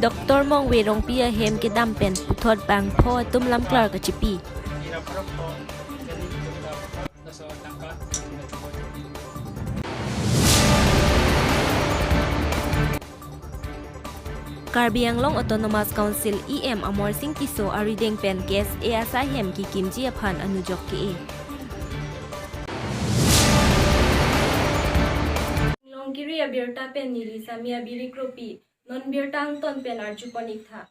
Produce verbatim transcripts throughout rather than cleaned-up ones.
Doctor Mongve Rongpi ahem kedam pen puthot bangpho atum lamklar kachipi. Karbi Anglong Autonomous Council E M Amarsing Tisso arideng pen K S A asaihem kekimji aphan anujok ke-e. Longkiri abirta pen neli Sami Abiri Kropi, non birta angton pen arjupon-ik tha.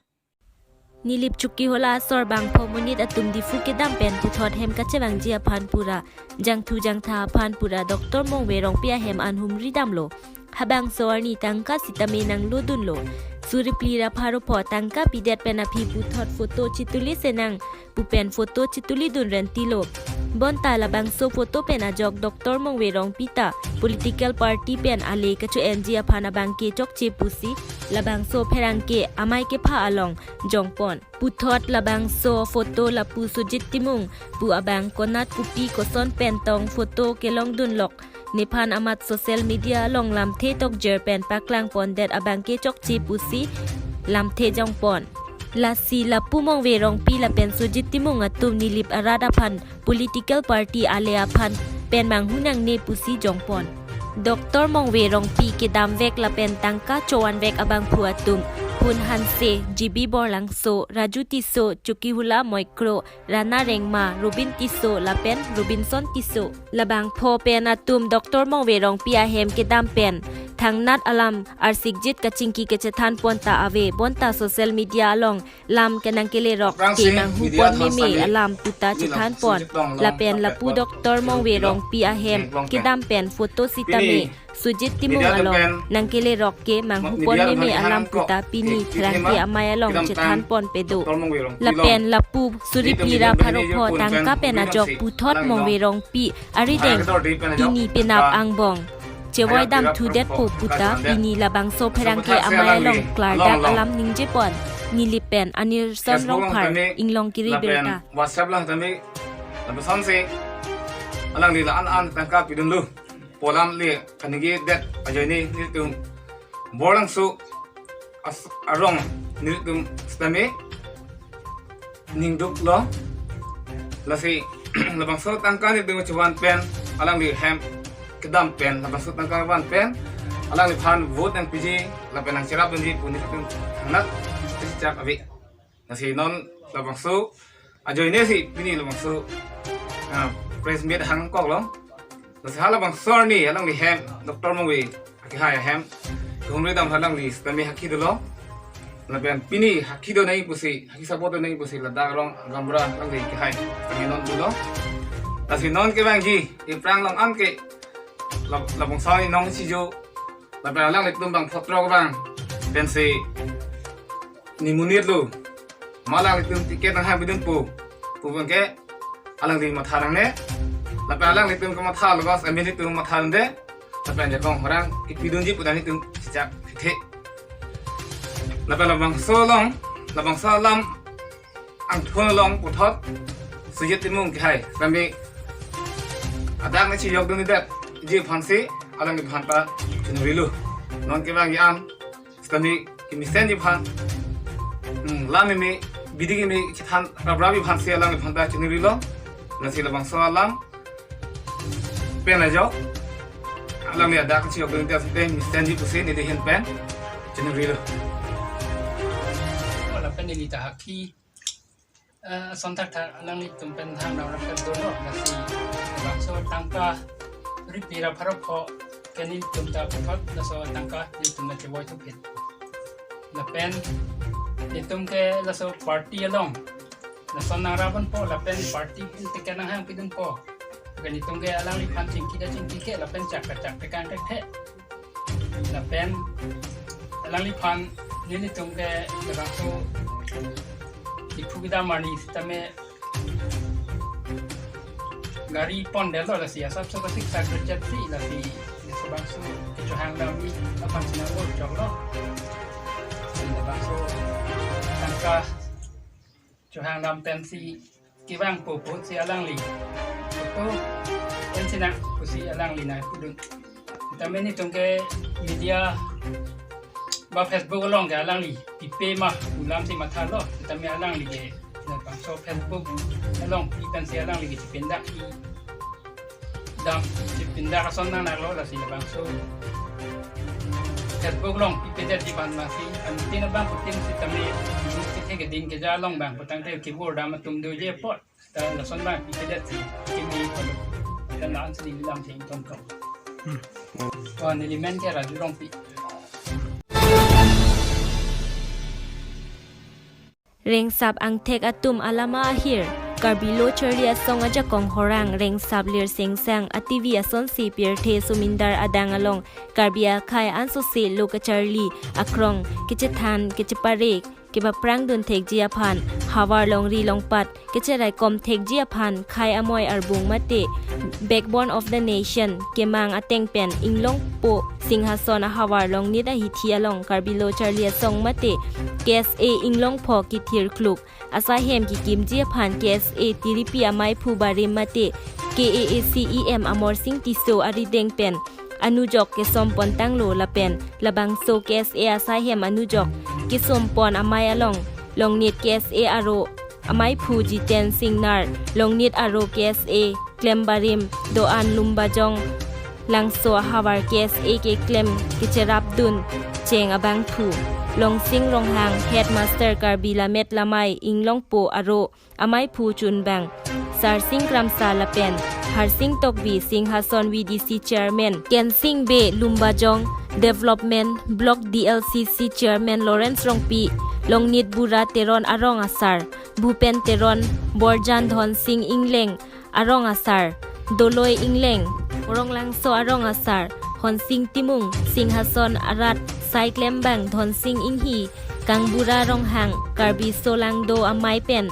Nilip Chokihola asor bangpho monit atum Diphu kedam pen puthot hem kachevangji aphan pura, jangthu jangtha aphan pura Doctor Mongve Rongpi ahem an humri damlo. Habangso arni tangka sitame nanglodunlo. Suri phli ra pharo pho tangka pidet pen aphi puthot photo chituli senang pu pen photo chitulidun rentilo. Bonta labangso photo pen ajok Doctor Mongve Rongpi ta political party pen ale kacho-enji aphan abangke chokche pusi labangso pherangke amei kepha along jongpon. Puthot labangso photo lapu Sujit Timung pu abang konat kopi koson pen tong photo kelongdunlok nephan amat social media along lamthe tokjer pen paklangpondet abangke chokche pusi lamthe jongpon. Lasi lapu Mongve Rongpi lapen Sujit Timung atum Nilip arat aphan political party ale aphan pen manghu nangne pusi jongpon. Doctor Mongve Rongpi kedamvek lapen tangka chowanvek abangphu atum Hun Hanse, G B Borlangso, Raju Tisso, Chokihola Moikro, Rana Rengma, Robin Tisso lapen Robinson Tisso. Labangpho pen atum Doctor Mongve Rongpi ahem kedam pen thangnat alam arsikjit kachingki kachethanpon ta ave, bonta social media along lam kenangkelerok ke nanghupon meme alam puta chethanpon. Lapen lapu Doctor Mongve Rongpi ahem kedam pen photo sitame Sujit Timung along nangkelerok ke manghupon meme alam puta pini pherangke amei along chethanponpe do. Lapen lapu suri phli ra pharo pho tangka pen ajok puthot Mongve Rongpi arideng pini penap angbong chevoidamthudetpo puta pini labangso pherangke amei along klardak alam ningjepon. Nilip pen Anirson Rongphar, Inglongkiri birta. WhatsApp lang tame, lapuson si alangli la-an an tangka pidunlo pu alam le kaningjedet ajoine nelitum Borlangso as-, arong nelitum sitame ningduklo. Lasi labangso tangka nelitum chevan pen alangli hem kedam pen labangso tangka van pen alangliphan vote nangpiji lapen nangcherapdunji pu nelitum thangnat kachechak ave. Lasi non labangso ajoine si pini labangso, ah, press meet hangkoklo. Lasi halabangso arni alangli hem Doctor Mongve akehai ahem kehumri dam alangli sitame hakhi dolo. Lapen pini hakhi do nai pusi, hakhi support do nai pusi ladak arong gaonbura alangli kehai sitame non dolo. Lasi non kevangji aphrang along an ke lab-, labangso arni nong chijo lapen alanglitum bang photrok bang pensi nimonit lo. Ma alanglitum ticket nanghang pidunpo pu abangke alangli matha nangne. Lapen alanglitum kematha lo bas, ami nelitum matha nde. Lapen jakong orang kepidunji pu ta nelitum chechak thithe. Lapen labangso along, labangso alam angthun along puthot Sujit Timung kehai kami adak nangchijokdundedetji aphansi alangliphan ta chingrilo. Non kevangji an sitame kemisenji aphan, hmm, lam meme, bidi keme chethan raprapji aphansi alangliphan ta chingrilo. Lasi labangso alam pen ajok alangli adak nangchijokdundedet sitame misenji pusi neli ahin pen chingrilo. Lapen neli ta hakhi, eh, ason thakthak alanglitum pen thangnat rap dolo, lasi labangso tangka suri phli ra pharo pho ke nelitum ta puthot laso tangka nelitum nangchevoi thupit. Lapen nelitum ke laso party along lason nangrapdunpo lapen party ticket nanghang pidunpo. Lapen nelitum ke alangliphan chingki ta chingki ke lapen chak ta chak tekang thekthe. Lapen alangliphan nelitum ke labangso Diphu kedam arni sitame gari pondetlo, lasi asapso kasik sak kerjat si lasi, lasi labangso kechohang damji aphan si nang-ur choklo. Lasi labangso tangka chohang dam pensi kevangpo pusi alangli photo pensi nang pusi alangli nangpudun. Tame nelitum ke media Ba Facebook along ke alangli pipe ma pu alam si mathalo, tame alangli ke labangso Facebook along pi pensi alangli ke chipindak-i dam, chipindak ason nang nanglo, lasi labangso Facebook along pipedet di ban masi, antin abang putin sitame, sithe keding keja along bang putangte kibur dam atum doji apot. Ta lason bang pipedet si, kimi palo. Ta nang sini bilang si ington kau. Hmm. Wah, neli men ke Raju Rongpi. Rengsap angthek atum alama ahir, Karbi Lo Charli Asong ajakong horang Rengsap Lir Sengsang a-T V asonsi pirthe sumindar adang along Karbi akhei ansose lo kacharli akrong kechethan kechepare kepaprang dunthekji aphan, havar longri longpat kecheraikom thekji aphan, khei amoi arbung mate Backbone of the Nation kemang ateng pen Inglongpo Singhason ahavar Longnit ahithi along Karbi Lo Charli Asong mate K S A Inglongpho kithir kluk asaihem kikimji aphan K S A tiripi amaiphu barim mate K A A C E M Amarsing Tisso arideng pen anujok kesom pontanglo lapen labangso K S A asaihem anujok kesom pon amei along Longnit K S A aro amaiphu Jiten Singnar, Longnit aro K S A klembarim do-an Lumbajong Langso ahavar K S A keklem kecherap duncheng abangphu Longsing Ronghang, Headmaster Karbi Lammet Lamei Inglongpo aro amaiphu chunbang Sarsing Kramsa lapen Harsing Tokbi, Singhason V D C Chairman Kensing Bey, Lumbajong Development Block D L C C Chairman Lawrence Rongpi, Longnit Bura Teron arong asar, Bhupen Teron, Borjan Dhonsing Ingleng arong asar, Doloi Ingleng, Ronglangso arong asar Honsing Timung, Singhason arat saiklembang Dhonsing Inghi, Kangbura Ronghang, Karbi Solangdo amei pen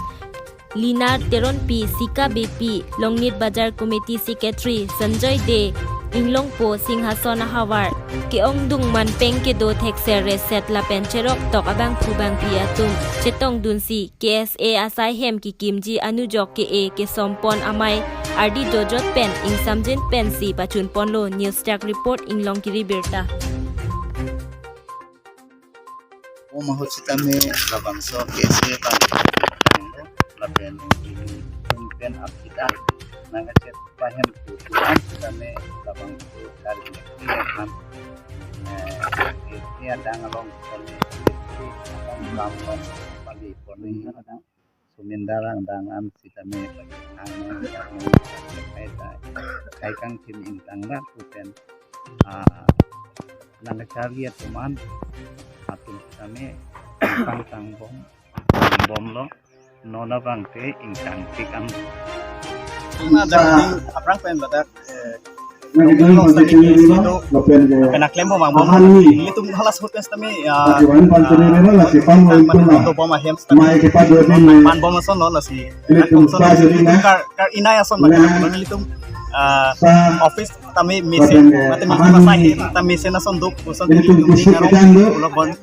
Lina Teronpi, Sika Beypi, Longnit Bazar Committee Secretary Sanjoy Dey, Inglongpo Singhason ahavar ke-ongdung manpeng kedo thekser reset lapen cheroktok abangphu bangpi atum chetong dunsi K S A asaihem kikimji anujok ke-e kesom pon amei ardi jojot pen ingsamjin pensi pachun ponlo. News Desk Report, Inglongkiri Birta. Om ahut sitame labangso K S A abang lapen pen apita nangkachet pahem tutuan sitame labangso kali kan, eh, K S A adang along sitame K S A abang lam along pali poni adang sumindar adang an sitame pagi ang ang kai kai kangthim ingtang rat pu pen, ah, nangkacharli atum an atum sitame pangtang bom, bomlo, non abang ke ingtang tik an. Nang dang aphrang pen ladak, eh, nang dang nang dang nang dang lapen ke pen aklem bom ang bom. Ahani. Nelitum halas hotes tame, ya, ah, nang bom ahem tame. Mai ke pa dua di mai. Man bom ason lo lasi. Nelitum pa jadi na. Kar, kar inai ason lo. Nelitum, ah, sa office tame mesen, lapen ke mate ahani. Mesen ason duk, ason nelitum kusuk ning karong, ikan do. Ulok bon.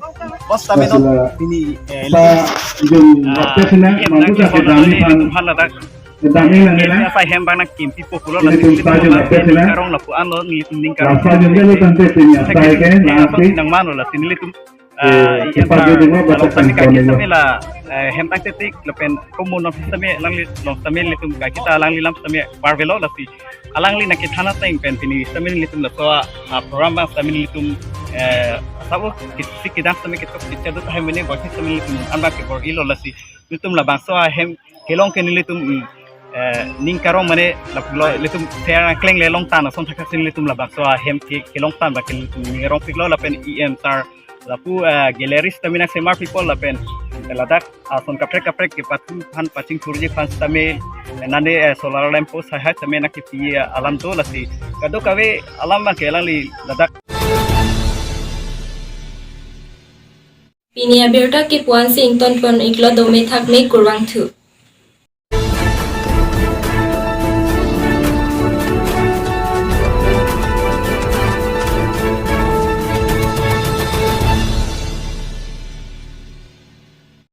Bos tame no, sila ini, eh, sa jung ah, waktu sini, iya, mampu lagi sa kita soal ini, ini, hal ladak. Dami nang nila. Asaihem bang nangkimpi po pulo. Nelitum lasi nelitum pajun lapen ape sila. Ning karong lapu-an lo nelitum ning karong. Lasa jun ke lo tangte pini asai ke, eh, nasi. Nang mano lasi nelitum, eh, ah, iya, cepat sa, jun dulu, kalau baca tadi kami kami dulu. Sami la, eh, hem tangte tik lapen komo non sami alangli, non sami nelitum ka kita alangli lam sami parvelo lasi. Alangli nangkethan ateng pen pini sami nelitum laso, ah, program bang sami nelitum, eh, sabo kisi kedam sami ketok kecadut ahem ini bagi sami nelitum an bang kebor-ilo lasi. Nelitum labangso ahem kelong ke nelitum, mm, eh, ning karong mane lapulo nelitum fair kleng le longtan ason thakthak si nelitum labangso ahem ke kelongtan ba ke nelitum ning karong piklo lapen E M sir lapu, eh, galleries tame nangsemar people lapen ladak ason kaprek kaprek kepathu aphan pachingthurji aphan tame nane, eh, solar lamp post hai hai tame nangkepi, eh, alam do lasi kadokave alam bang ke alangli ladak. Pini abirta kepu-an si ington pon-iklo, dome thakme, kurvangthu.